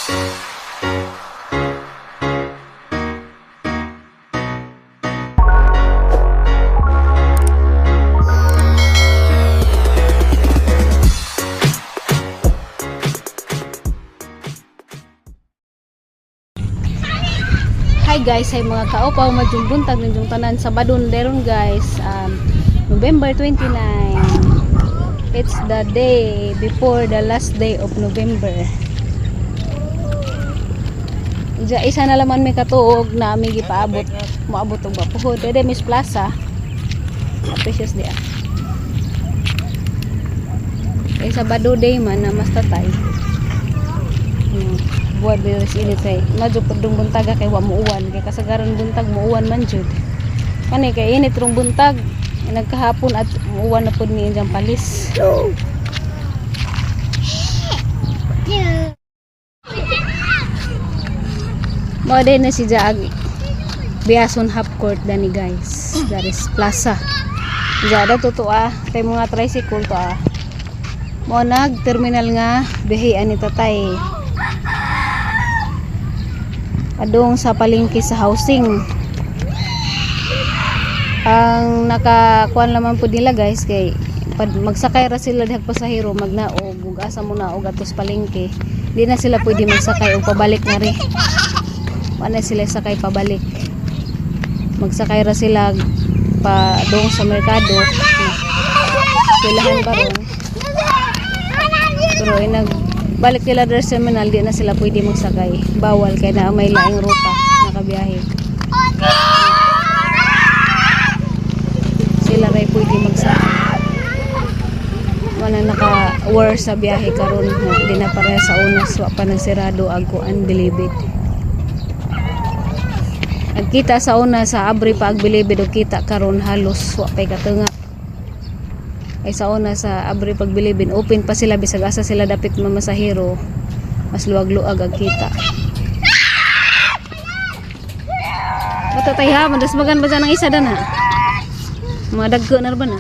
Hi guys, ay mga kaupaw, madyong buntag ninyong tanan sa Badon Deron guys. November 29. It's the day before the last day of November. Isa, isa na laman may katuog na aming gipaabot. Moabot og bapuhod. Dede Miss Plaza. Precious dia. Kay Sabado day man na mas tatay. Buwan ba yung init kay medyo pudong buntaga kay wa muuwan kay kasagaran buntag muuwan man jud kani kay init rong buntag nagkahapon at muuwan na pud ni indiyang palis. Mao din na si Jaag Biason half court dani guys, that is plaza. Jada totoo ah kay mga tricycle to ah mo nag terminal nga bihian ni tatay adong sa palengke sa housing. Ang nakakuan laman po nila guys kay pag magsakay ra sila dihag pasahero magnaog ug asa mo naog atos palengke, di na sila pwede magsakay og pabalik na ri. Wala sila sakay pabalik, magsakay ra sila pa dong sa merkado kailangan ba ron. Pero ay nagbalik sila der sa terminal, di na sila pwede magsakay, bawal kay na may laing ruta nakabiyahe sila ray pwede magsakay. Wala naka war sa biyahe karon nga di na pareha sa una, wa pa nagsirado ang kuan bilibid. Ang kita sa una sa abri pa ag bilibid og kita karon halos wa pay katunga. Ay sa una sa abri pag bilibid open pa sila bisag asa sila dapit mamasahero, mas luwag-luag ang kita. Matatay ha, madasmagan ba dyan ang isa dana? Mga dagko na ba na?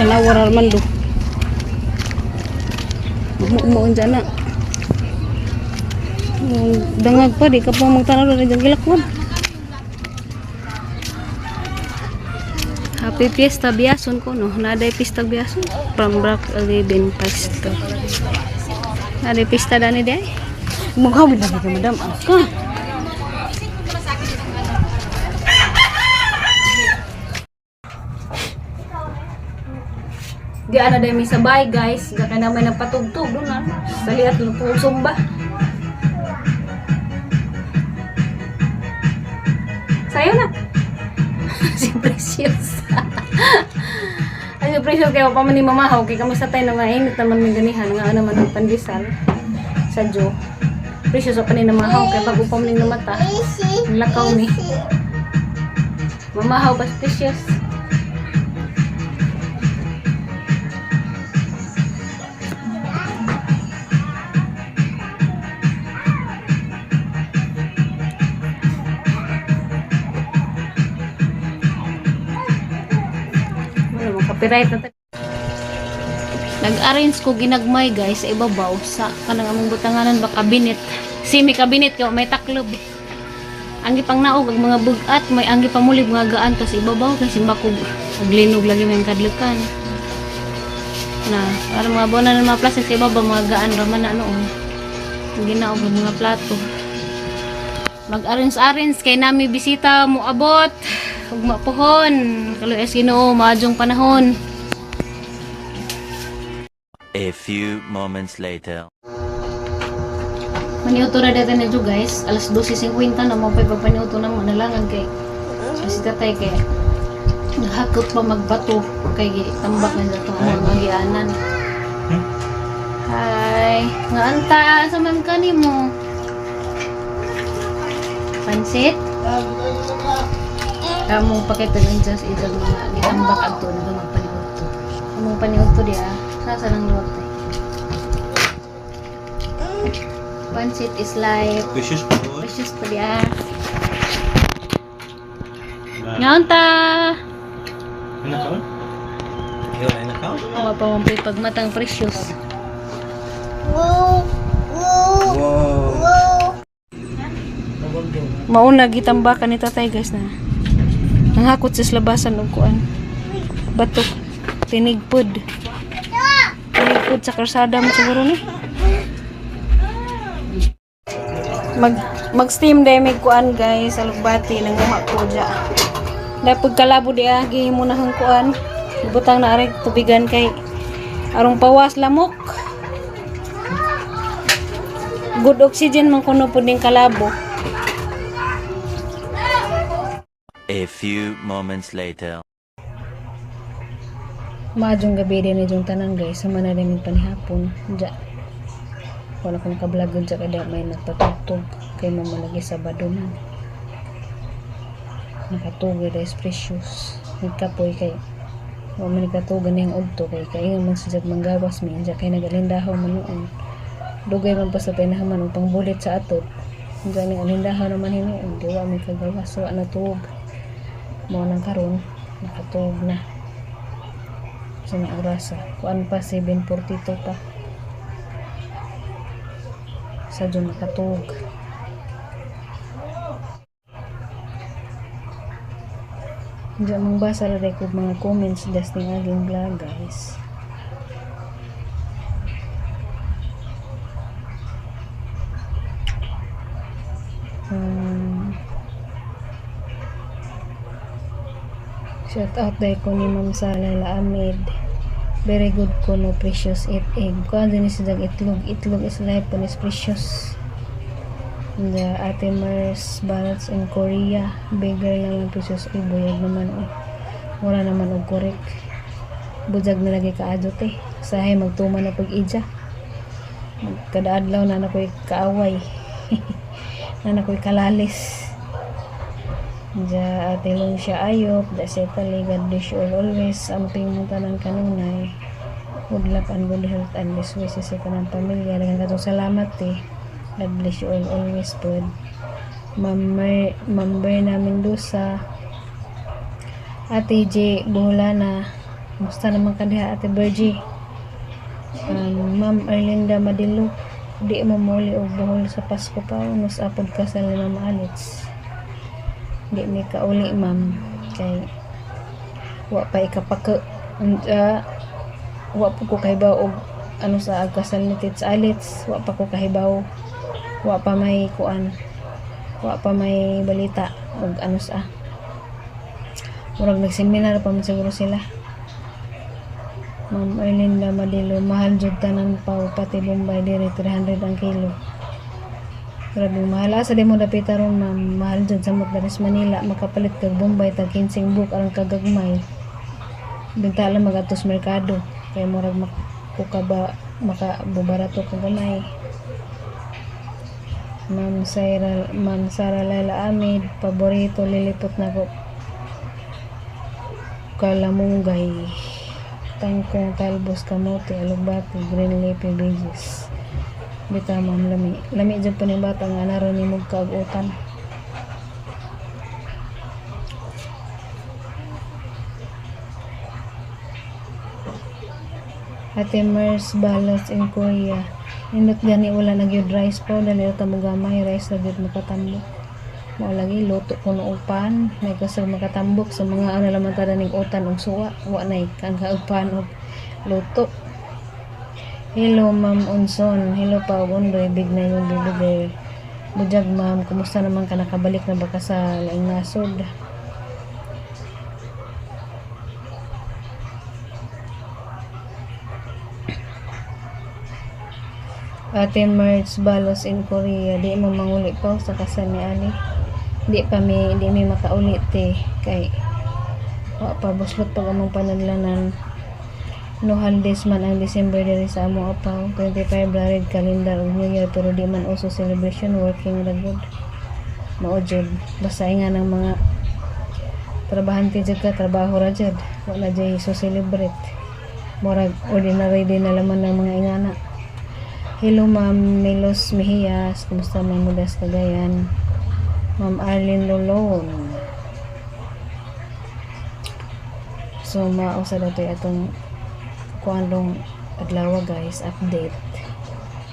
Tanawa ra man do. Umuon dyan na. Dangag pa, di ka pa magtanaw na dyan gilakwan. Happy Fiesta Biason ko no. Naday Pista Biason. From Rock 11 Pasta. Naday pista dani day. Maghawid lagi ka madam. Ka. Di ana day may sabay guys. Gaka na may nagpatugtog doon na. Sa liat lang po sumba. Sayo na. Si Precious. Ay, si Precious kaya pa man ni mamahaw kay kamusta tayo na mainit naman may ganihan nga naman ang pandesal sa Joe. Precious pa ni namahaw kay bago pa man ni namata. Ang lakaw ni. Mamahaw ba si Precious? Wala mo copyright na Nag-arrange ko ginagmay guys sa ibabaw sa kanang among butanganan ba cabinet. Semi cabinet kay may taklob. Ang gipang naog ang mga bugat may ang gipamulib mga gaan to sa ibabaw kay simbakog og linog lagi may kadlukan. Na para mga buonan ng mga plastic sa ibabaw mga gaan ra man na noon. Ang ginaog ang mga plato. Mag-arrange-arrange kay nami bisita mo abot ug mapuhon. Kaluoy sa Ginoo maadjong panahon. A few moments later. Maniuto na dati na dyan guys. Alas 12:50 na mo pa'y pagpaniuto na mo nalangan kay kasi tatay kay naghakot pa magbato kay tambak na dito ang mga gianan. Hi! Nga anta sa man kani mo? Pansit? Kamong pakita lang dyan sa itang mga gitambak adto na magpaniuto. Among paniuto diya. Sasa nang luwag tayo. Pansit is life. Precious food. Precious pa diya. Ngaon ta! Nakaon? Ikaw na nakaon? Wa pa man po'y pagmatang precious. Wow! Mauna gitambakan ni tatay, guys, na. Nanghakot sa labasan og kuan. Batok tinigpod. Tinigpod sa karsada mo siguro ni. Mag mag-steam dahil may kuan, guys, alugbati nang uma ko dya. Dahil pagkalabo di agi mo na hang kuan. Butang na arag tubigan kay arong pawas lamok. Good oxygen man kuno pud ning kalabo. A few moments later. Maadjong gabi din ni yung tanan, guys. Sama na rin yung panihapon. Diya. Wala kong kablog dyan kaya may nagpatugtog. Kay mama lagi Sabado man. Nakatugay guys, precious. Nagkapoy kay wa man nagkatugan niyang udto kay kaingan man sa manggawas mi diya kay nagalindahaw man noon. Dugay man pa sa tinahaman og pangbulit sa atop. Diya ning alindahaw naman hinuon di wa may kagawas, wa natuog. Mao nang karon nakatuog na sa may orasa. Kuan pa, 7:42 pa. Sa dyan nakatuog. Diyan mong basa ra ko mga comments das ning aging vlog, guys. Shout out dahil ko ni Ma'am Sara Laamid. Very good ko no, precious eat egg. Kuan din si dag itlog. Itlog is life po is precious. The Ate Mars Balance in Korea. Bigger lang ang precious. Uy, buyag naman oh. Wala naman og korek. Bujag na lagi kaadot eh. Sahay magtuma na pag-ija. Kada adlaw na nakoy kaaway. Na nakoy kalalis. Diya Ate Lucia Ayop, da sa Italy, God bless you all always. Amping mo tanan kanunay. Good luck and good health and best wishes sa tanang pamilya. Daghang katong salamat eh. God bless you all always pod. Ma'am Ma'am Berna Mendoza, Ate J. Buholana, musta naman ka diha, Ate Virgie? Ma'am Erlinda Madilo, di mo muli og buhol sa Pasko pa, nus apod ka sa ni Ma'am Alex. Di mi kauli, ma'am, kay wa pa ikapaka. Unta, wa po ko kahibaw og ano sa agkasal ni Tits Alex, wa pa ko kahibaw. Wa pa may kuan. Wa pa may balita og ano sa. Murag nagseminar pa man siguro sila. Ma'am Erlinda Madilo, mahal jud tanan paw, pati Bombay diri 300 ang kilo. Grabe mahal asa di mo dapita ron, ma'am, mahal jud sa diri sa Manila makapalit kag Bombay tag 15 book aron kagagmay. Benta lang mag-atos merkado kay murag makuka ba makabubarato ka gamay. Ma'am Sarah, Ma'am Sarah Laila Amid, paborito lilipot na ko kalamunggay, tangkong, talbos kamote, alugbati, green leafy veggies. Bitaw ma'am, lami lami jud po ni bata nga naron ni mug kaag utan. Ate Mers Balas in Korea. Nindot gani wala na gyud rice po dali ta mo gamay rice na gyud makatambok. Mao lagi luto ko og pan, may kusog makatambok sa mga ano laman ta ning utan og suwa, wa nay kan kaugpan og luto. Hello Ma'am Unson, hello pa og undoy big na yung baby girl. Bujag ma'am, kumusta naman ka, nakabalik na ba ka sa laing nasod? Ate Merch Balos in Korea, di mo manguli pa sa kasal ni Ali. Di pa mi, di mi makauli te kay wa pa buslot pag among panadlanan. No holidays man ang December diri sa amo apaw. 25 ra red calendar ug New Year pero di man uso celebration, working ra gud. Mao jud basta nga ng mga trabahante jud ka, trabaho ra jud. Wa na jay so celebrate. Murag ordinary din na laman ng mga ingana. Hello, Ma'am Milos Mejias, kumusta man mo das Cagayan? Ma'am Arlene Lolon. So mao sa datoy atong kuan rong adlaw, guys, update.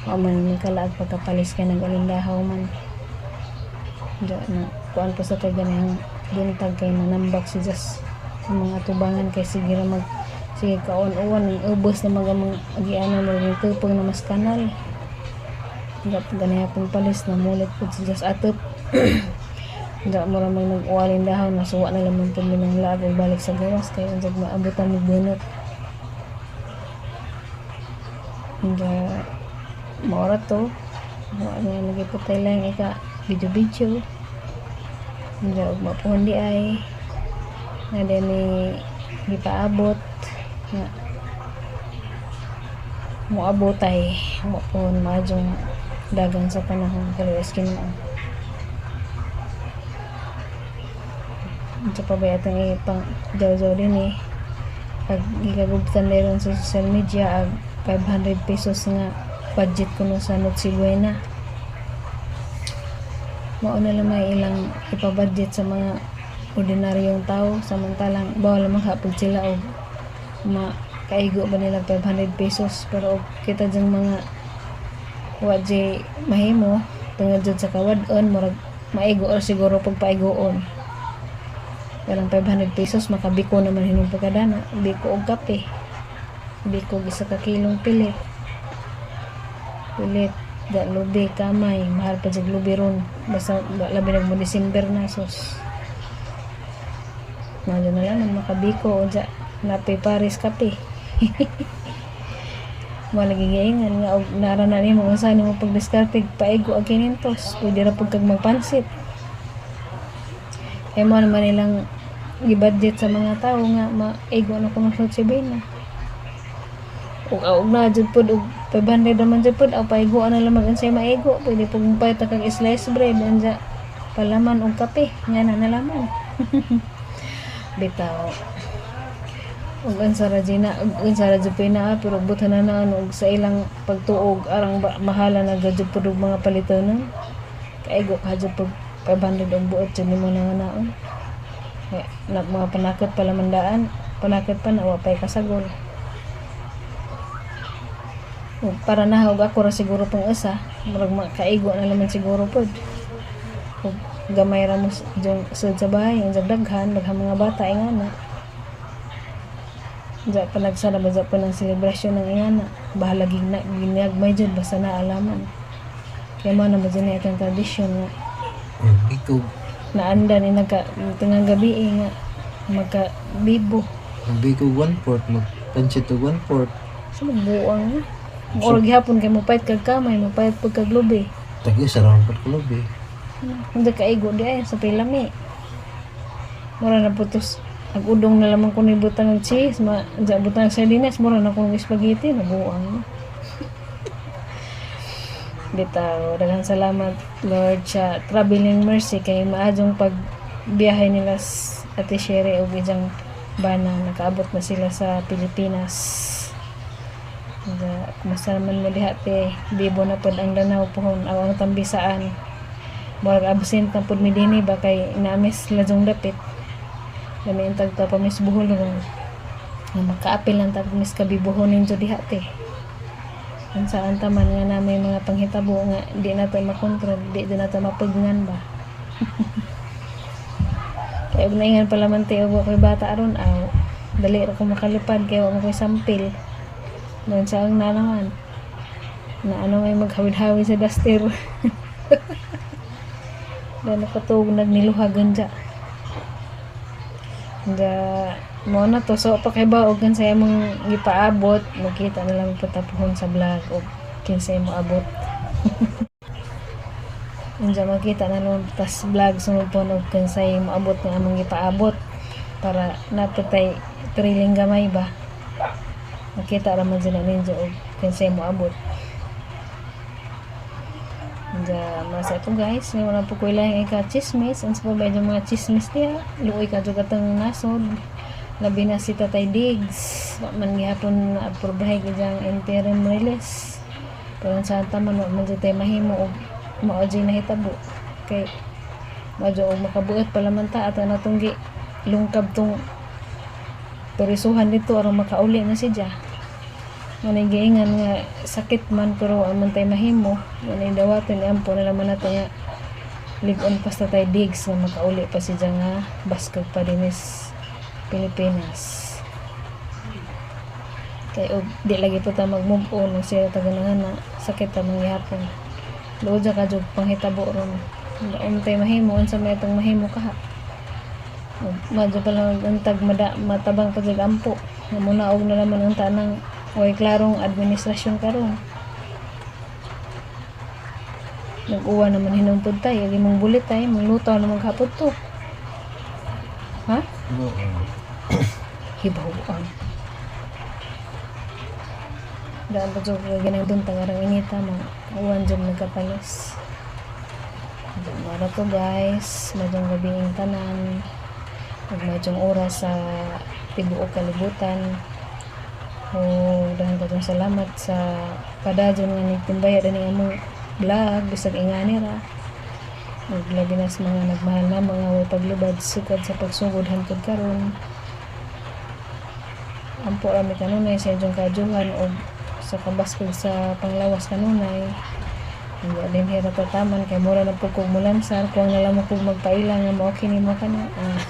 Wa man mi kalaag pagkapalis kay nag-alindahaw man. Diya na kuan pa sa kay ganihang buntag kay nanambak si Jas sa mga tubangan kay sige ra mag sige kaon-uwan ang ubos na mga mga agianan mo rin tupong na mas kanal. Diya ganihapon palis na mulit pud si Jas atop. Diya mo ra mag nag-uwalin dahaw, nasuwa na lamang pud mi ng laag ug balik sa gawas kay unsag maabutan mig bunot. Diya mao ra to. Wa na nagiputay lang ika video-video. Diya ug mapuhon di ay na din ni gipaabot nga moabot ay mopuhon maadjong dagan sa panahon kaluwas Ginoo. Unsa pa ba atong ipang jaw-jaw din eh. Pag gikagubtan meron sa social media ag 500 pesos nga budget kuno sa Noche Buena. Mao na lang may ilang ipabudget sa mga ordinaryong tao, samantalang bawal maghapon sila og makaigo ba nila 500 pesos, pero og kita dyang mga wa jay mahimo tungod jud sa kawad-on, murag maigo or siguro pagpaigoon. Pero ang 500 pesos makabiko naman hinog pagkadana, biko og kape, biko og isa ka kilong pilit pilit da lubi kamay, mahal pa jud lubi ron basta labi nag mo December na, sus. Medyo na lang makabiko o dya napay Paris kape. Wala gigiingan nga og nara na nimo unsa nimo pagdiskarte, paigo ang 500, pwede ra pud kag magpansit. Kay mo naman nilang gibudget sa mga tao nga maigo na kuno sa Noche. Ug og na jud pud og 500 naman jud pud aw paiguan na lang mag unsay maigo, pwede pud mopalit kag slice bread anja palaman og kape nga na nalaman. Bitaw. Ug unsa ra jud na, ug unsa ra jud puy naa, pero butan na na og sa ilang pagtuog arang ba, mahala na jud pud og mga palitonon. Kaigo ka jud pug 500 og buot jud nimo na naon. Eh, na mga panakot pala mandaan, panakot pa na wa pay kasagol. Ug para na og ako ra siguro pang usa, murag makaigo na naman siguro pod. Ug gamay ra mo jung sud sa bahay, ang daghan, daghang mga bata ingana. Diya pa nagsara ba pa ng selebrasyon ng ingana. Bahala gina, ginagmay jud basta naalaman. Kaya mo na ba dyan itong tradisyon nga Biko. Naanda ni nagka tingang gabi eh, nga magka bibo. Magbiko 1/4, magpansit og 1/4. Sa magbuang na. Murag gihapon kay mopayat kag kamay, mopayat pud kag lubi. Tagi sa round pod kulob eh. Hindi kaigo di ay sa pilami. Mura na putos. Ag-udong na lamang ko ni butang og cheese, ma dya butang og sardinas, mura na kong spaghetti, nabuang na. Bitaw, daghang salamat, Lord, sa traveling mercy kay maadjong pag biyahe nila Ate Sherry ug ijang bana, nakaabot na sila sa Pilipinas. Ga, kumusta naman mo diha, te? Bibo na pod ang Danau pohon aw ang Tambisaan. Murag absent na pod mi dinhi ba kay namis lajong dapit. Lami ang tagta pa mis Bohol ron. Nga makaapil lang ta mis kabibuhon ninyo diha, te. Unsaan ta man nga na may mga panghitabo nga di nato makontrol, di din nato mapugnan ba. Kay og naingan pala man te og wa koy bata aron aw dali ra ko makalipad kay wa man koy sampil. Doon sa ang na naman. Na ano may maghawid-hawid sa duster. Doon nakatug nagniluhagan dya. Da mo na to, so pa kay ba og kinsa imong gipaabot, magkita na lang patapuhon sa vlog og kinsa imong abot. Unsa makita na lang tas vlog sunod po og kinsa imong abot nga among gipaabot para napatay thrilling gamay ba. Makita ra man sila ninyo og kinsa imong abot. Unsa masa ito, guys, may wala po ko ilang ika chismis, unsa pa ba yung mga chismis niya? Luoy ka jud katong nasod. Labi na si Tatay Diggs. Wa man gihapon na aprobahe gyud ang interim release. Pero sa taman wa man jud tay mahimo og mao jud nahitabo kay medyo og makabuot pala man ta ato natong gi lungkab tong turisuhan dito aron makauli na siya. Manay giingan nga sakit man, pero wa man tay mahimo. Manay dawaton, iampo na naman nato nga lig-on pa sa tay digs nga makauli pa siya nga baskog pa dinis Pilipinas. Kay og di lagi po ta mag-move on og siya taganangan na sakit ta manggihapon. Luod ka jud panghitabo ron. Wala tay mahimo, unsa may itong mahimo kaha. Ug madyo pa lang untag mada, matabang pa jud ampo. Nga munaog na naman ang tanang way klarong administrasyon karon. Nag-uwa naman hinumpod tay, agi mong bulit tay, mong lutaw naman kapod to. Ha? Oo. Hibaw-an. Daan pa jud ko ginang dun tangarang inita mga uwan jud nagkapalos. Diyan mara to, guys, madyong gabiing tanan. Ug madyong oras sa tibuok kalibutan. O daghan kayong salamat sa padayon nga nagtimbaya dinhi among vlog bisag ingani ra. Ug labi na sa mga nagmahal na mga way paglubad sukad sa pagsugod hangtod karon. Ampo ra mi kanunay sa inyong kaadyohan og sa kabaskog sa panglawas kanunay. Hindi din hira tataman kay mura na pud kog mulansar kuwang na lamang kog magpaila nga mo okay nimo kana. Ah.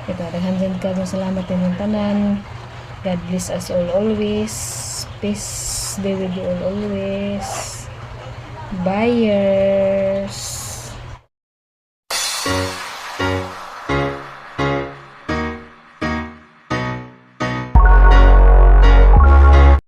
Ito, daghan jud kayong salamat inyong tanan. God bless us all always. Peace be with you all always. Bye.